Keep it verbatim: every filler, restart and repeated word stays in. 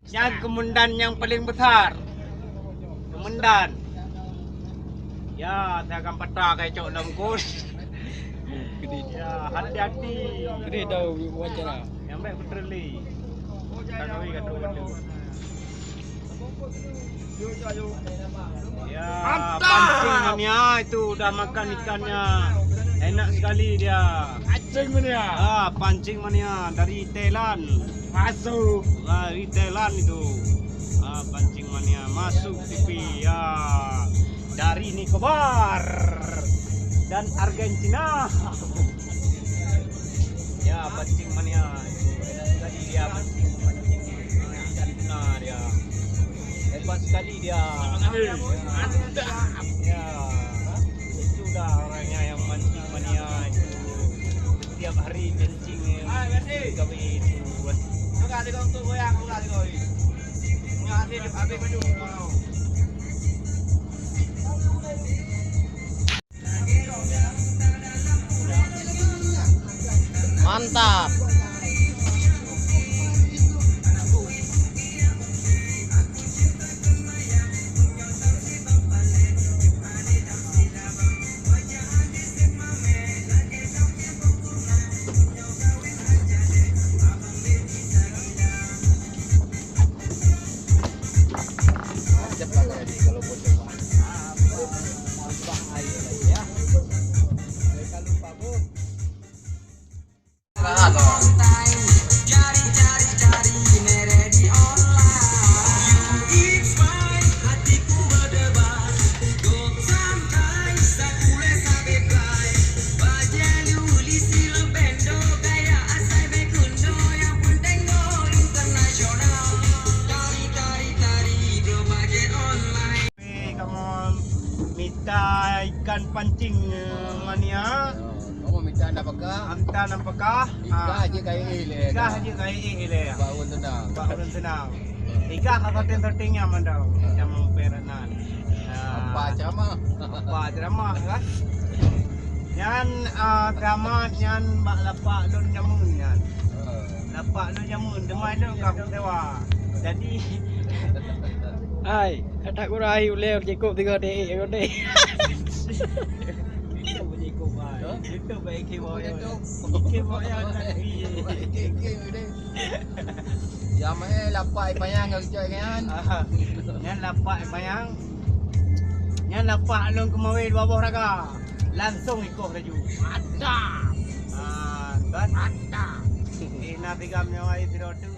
Nyan komandan nyang paleng besar. Komandan. Ya, saya akan patah kai cok dalam kos. Ya, hati-hati. Gede dah wawancara. Yang baik betul ni. Tak kawin kat rumah tu. Ya, pancing mania itu udah makan ikannya. Enak sekali dia. Pancing mania. Ah, pancing mania dari Thailand. Masuk. Dari Thailand itu. Ah, pancing mania masuk T V. Ya. Dari Nicobar dan Argentina. Ya, pancing mania. Enak sekali dia mancing, mancing ikan tuna dia. Hebat sekali dia. Ya. Itulah orangnya yang mancing mania itu. Setiap hari mancing, eh, gawe itu. Buka tiga untuk goyang, buka tiga. Buka habis, habis baju. Mantap. Cepat tadi kalau bocor. Tambah air lagi ya. Jangan lupa, Bu. Kamoe mita ikan pancing, eh, mania. Kamoe mita nafkah. Mita nafkah. Nikah jeuet kayée ilée. Nikah jeuet kayée ilée. Bak ureueng teunang. Bak ureueng teunang. Nikah ka soting-soting nyan mantong. Jameun perak nan. Apa ceramah? Apa ceramah kan? Nyan, ah, ceramah nyan bak lapak lôn jameun nyan. Lapak lôn jameun, teuma lôn ka kusewa. Jadi, hai, kata kurai ulée jikuk tiga D E, tiga D E. Jikuk, hai. Jikuk baik kiwai. Jikuk baik tadi. Ya, meh lapak panyang ka keucok nyan. Ah, nyan lapak panyang. Nyan lapak lôn keumawe dua boh raga. Langsung ikoh laju. Mantap. Ah, kan? Mantap. Eh, na tigam nyoe ai sidroe tu.